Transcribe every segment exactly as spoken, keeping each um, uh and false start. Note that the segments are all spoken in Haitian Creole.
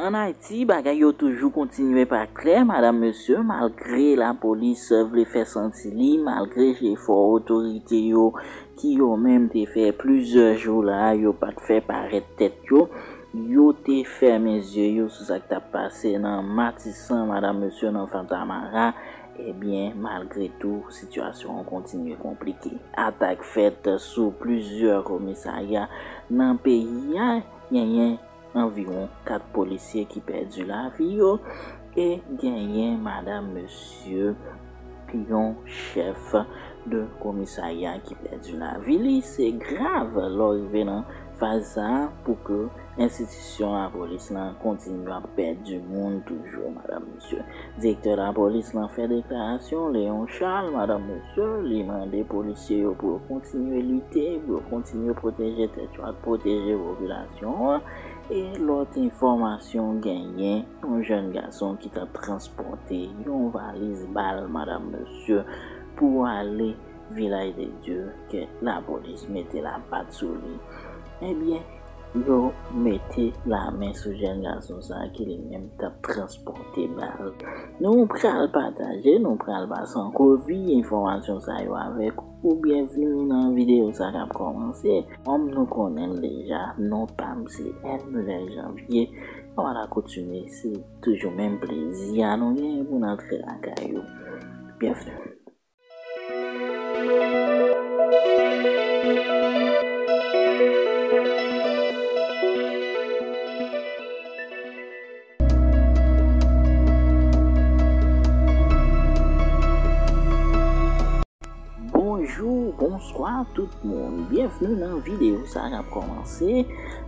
Ann Ayiti, bagay yo toujou kontinye pa klè, madanm, mesye, malgre lapolis vle fè santi li, malgre jefò otorite yo ki yo menm te fè plizyè jou la, yo pa t fè parèt tèt yo, yo te fèmen zye yo sou sa k t ap pase nan Matisan, madanm, mesye, nan Fontamara, ebyen, malgre tou, sitiyasyon an kontinye konplike. Atak fèt sou plizyè komisarya nan peyi a, genyen anviwon kat polisye ki pèdi lavi yo e genyen, madanm, mesye, yon chèf de komisarya ki pèdi lavi li. Se grav lè w rive nan faz sa a pou ke enstitisyon lapolis lan kontinye ap pèdi moun toujou, madanm, mesye. Direktè lapolis lan fè deklarasyon, Léon Charles, madanm, mesye, li mande polisye yo pou yo kontinye lite, pou yo kontinye pwoteje tèt yo ak pwoteje popilasyon an. E lòt enfòmasyon genyen, yon jèn gason ki t ap transpòte yon valiz bal, madanm, mesye, pou ale Vilaj de Dye, ke lapolis mete lapat sou li. Ebyen, yo mete lamen sou jèn gason sa a ki li menm t ap transpòte bal. Nou pral pataje, nou pral pase an kopi enfòmasyon sa yo avèk ou. Byenvni nan videyo sa k ap kòmanse. Kòm nou konnen l deja, non pa m se Elmuller Janvier. Kòm alakoutime, se toujou menm plezi a nou genyen pou n antre lakay ou. Byenvni. Bonjou, bonswa tout moun. Byenvni nan videyo sa k ap kòmanse.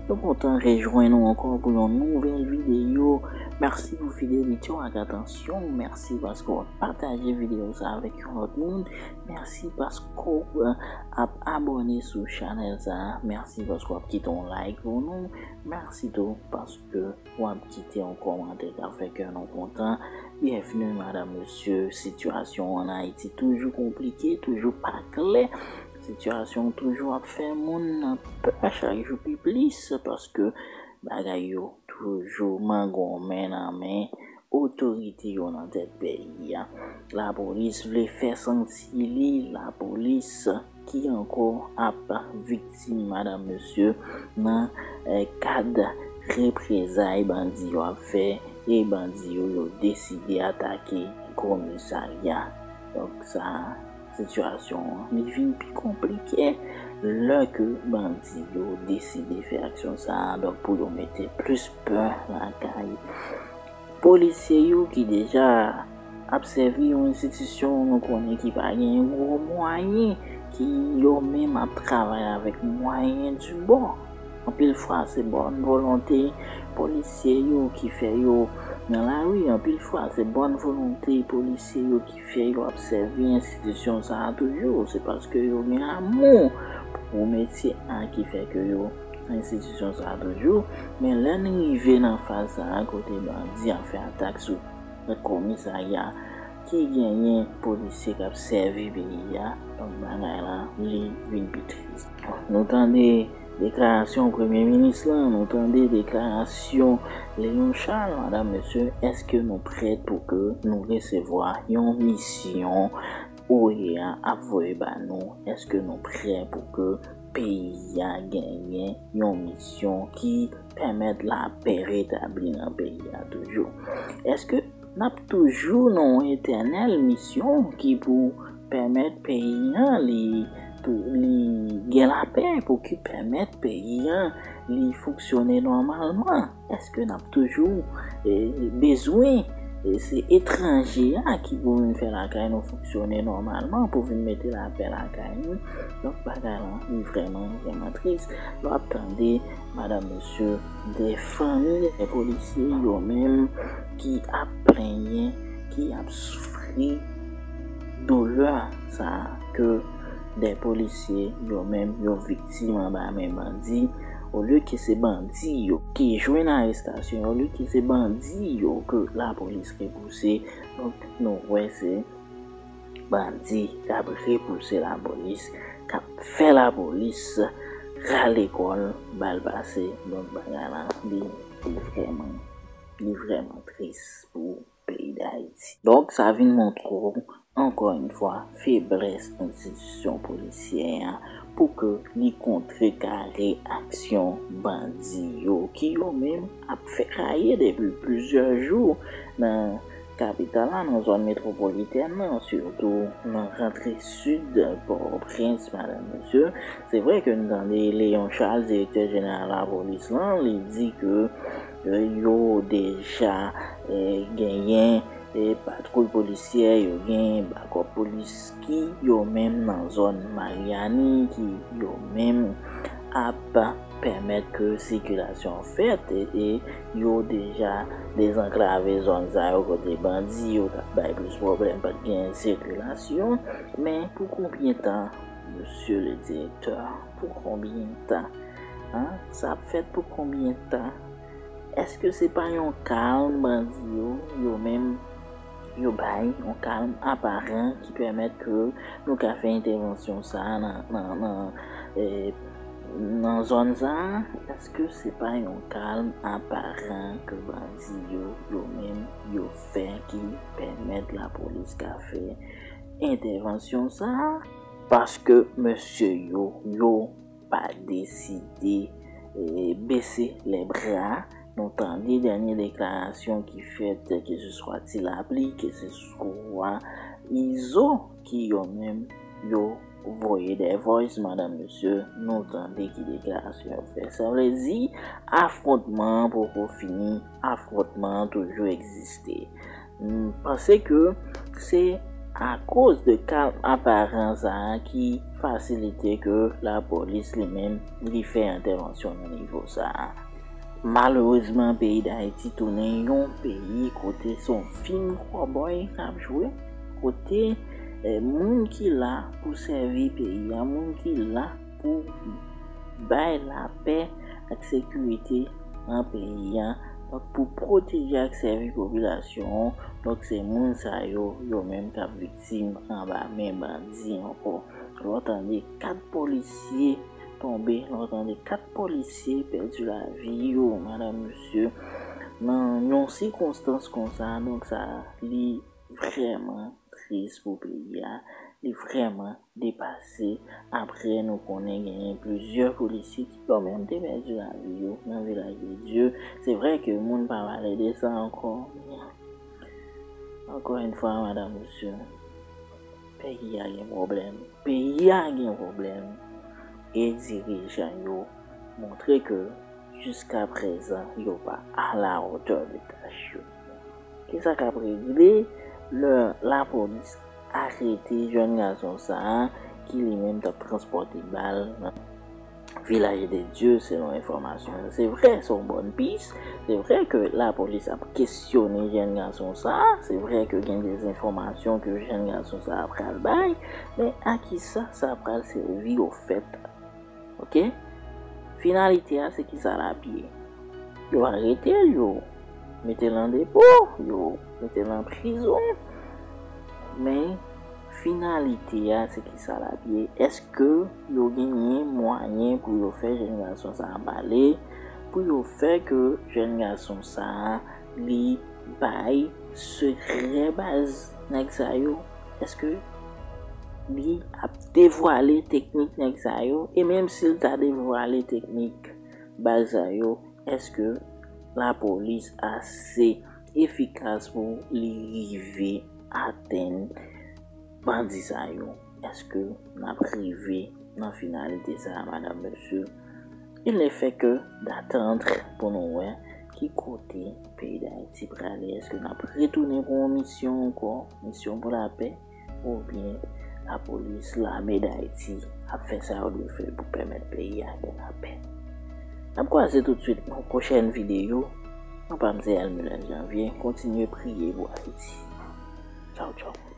Nou kontan rejwenn nou ankò pou yon nouvèl videyo. Mèsi pou fidelite w ak atansyon w. Mèsi paske w ap pataje videyo sa avèk yon lòt moun. Mèsi paske w, eh, ap abòne sou chanèl sa a. Mèsi paske w ap kite yon like pou nou. Mèsi tou paske w ap kite yon kòmantè k ap fè kè nou kontan. Byenvni, madanm, mesye. Sitiyasyon ann Ayiti toujou konplike, toujou pa klè. Sitiyasyon toujou ap fè moun pè chak jou pi plis, paske bagay yo toujou mangonmen nan men otorite yo nan tèt peyi a. Lapolis vle fè santi li, lapolis ki ankò ap viktim, madanm, mesye, nan, eh, kad reprezay bandi yo ap fè, e bandi yo, yo deside atake komisarya. Donk, sa, sitiyasyon an, li vin pi konplike lè ke bandi yo deside fè aksyon sa a, donk, pou yo mete plis pè lakay polisye yo ki deja ap sèvi yon enstitisyon nou konnen ki pa gen gwo mwayen, ki yo menm ap travay avèk mwayen di bò. Anpil fwa, se bòn volonte polisye yo ki fè yo nan lari. Anpil fwa, se bòn volonte polisye yo ki fè yo ap sèvi enstitisyon sa a toujou. Se paske yo gen amou pou metye a ki fè ke yo enstitisyon sa a toujou. Men lè n rive nan faz sa a, kote bandi ap fè atak sou komisarya ki genyen polisye k ap sèvi peyi a, donk bagay la, li vin pi tris. Nou tande deklarasyon premye minis lan, nou tande deklarasyon Léon Charles, madanm, mesye, èske nou prè pou ke nou resevwa yon misyon O E A ap voye ba nou? Èske nou prè pou ke peyi a genyen yon misyon ki pèmèt lapè retabli nan peyi a toujou? Èske n ap toujou nan yon etènèl misyon ki pou pèmèt peyi a li, li gen lapè, pou ki pèmèt peyi a li fonksyone nòmalman? Èske n ap toujou, eh, bezwen, eh, se etranje a ki pou vin fè lakay nou fonksyone nòmalman, pou vin mete lapè lakay nou? Donk, bagay lan, li vrèman, vrèman tris. Nou ap tande, madanm, mesye, de fanmi de polisye yo menm ki ap plenyen, ki ap soufri doulè sa a ke de polisye yo menm yo viktim anba men bandi, olye ke se bandi yo ki jwenn arestasyon, olye ke se bandi yo ke lapolis repouse. Donk, nou wè se bandi k ap repouse lapolis, k ap fè lapolis rale kò l, ba l pase. Donk, bagay la, li, li vrèman Li vrèman tris pou peyi Dayiti. Donk, sa vin montre w, ankò yon fwa, feblès enstitisyon polisyè a pou ke li kontrekare aksyon bandi yo, ki yo menm ap fèraye depi plizyè jou nan kapital la, nan zòn metwopolitèn nan, sitou nan rantre sid Pòtoprens, madanm, mesye. Se vre ke n tande Léon Charles, direktè jeneral lapolis lan, li di ke, ke yo deja, eh, genyen, eh, patwouy polisyè, yo genyen bakòp polis ki yo menm nan zòn Maryani, ki yo menm ap pèmèt ke sikilasyon fèt e, e yo deja dezanklave zòn sa yo kote bandi yo t ap bay plis pwoblèm, pa t gen sikilasyon. Men pou konbyen tan, mesye le direktè? Pou konbyen tan? An? Sa ap fèt pou konbyen tan? Èske se pa yon kalm bandi yo, yo menm, yo bay, yon kalm aparan ki pèmèt ke nou ka fè entèvansyon sa a nan, nan, nan, eh, nan zòn sa a? Èske se pa yon kalm aparan ke bandi yo, yo menm, yo fè ki pèmèt lapolis ka fè entèvansyon sa a? Paske mesye yo, yo pa deside, eh, bese lè bra. Nou tande dènye deklarasyon ki fèt, keseswa Ti Lapli, keseswa Izo, ki yo menm yo voye de voice, madanm, mesye, nou tande ki deklarasyon yo fè. Sa vle di, afwontman an poko fini, afwontman an toujou egziste. M panse ke se akoz de kalm aparan sa a ki fasilite ke lapolis li menm li fè entèvansyon nan nivo sa a. Malerezman, peyi Dayiti tounen yon peyi kote se yon fim kòbòy k ap jwe, kote, eh, moun ki la pou sèvi peyi a, moun ki la pou bay lapè ak sekirite nan peyi a, donk pou pwoteje ak sèvi popilasyon an, donk se moun sa yo, yo menm k ap viktim anba men bandi ankò. Lè w tande kat polisye tonbe, lè w tande kat polisye pèdi lavi yo, madanm, mesye, nan yon sikonstans konsa, donk sa, li vrèman tris pou peyi a, li vrèman depase. Apre, nou konnen genyen plizyè polisye ki kanmenm te pèdi lavi yo nan Vilaj de Dye. Se vre ke moun pa pale de sa ankò, men ankò yon fwa, madanm, mesye, peyi a gen pwoblèm. Peyi a gen pwoblèm. E dirijan yo montre ke jiska prezan, yo pa à la hauteur de tâche yo. Kisa k ap regle lè lapolis arete jèn gason sa a ki li menm t ap transpòte bal nan Vilaj de Dye, selon enfòmasyon yo? Se vre, se yon bòn pis. Se vre ke lapolis ap kesyone jèn gason sa a. Se vre ke gen de enfòmasyon ke jèn gason sa a pral bay. Men a kisa sa pral sèvi ofèt? Ok? Finalite a, se kisa l ap ye? Yo arete l, yo mete l an depo, yo mete l an prizon. Men, finalite a, se kisa l ap ye? Èske yo genyen mwayen pou yo fè jèn gason sa a pale, pou yo fè ke jèn gason sa a, li bay sekrè baz nèg sa yo? Èske li ap devwale teknik nèg sa yo? E menm si l ta devwale teknik baz sa yo, èske lapolis ase efikas pou li rive atenn bandi sa yo? Èske n ap rive nan finalite sa a, madanm, mesye? Il ne fait que d'attendre pou nou wè ki kote peyi Dayiti prale. Èske n ap retounen pou yon misyon ankò, misyon pou lapè, oubyen lapolis, lame Dayiti ap fè sa yo dwe fè pou pèmèt peyi a gen lapè? N ap kwaze toutswit nan pwochèn videyo. Non pa m se Elmilène Janvier. Kontinye priye pou Ayiti. Tchaw, tchaw.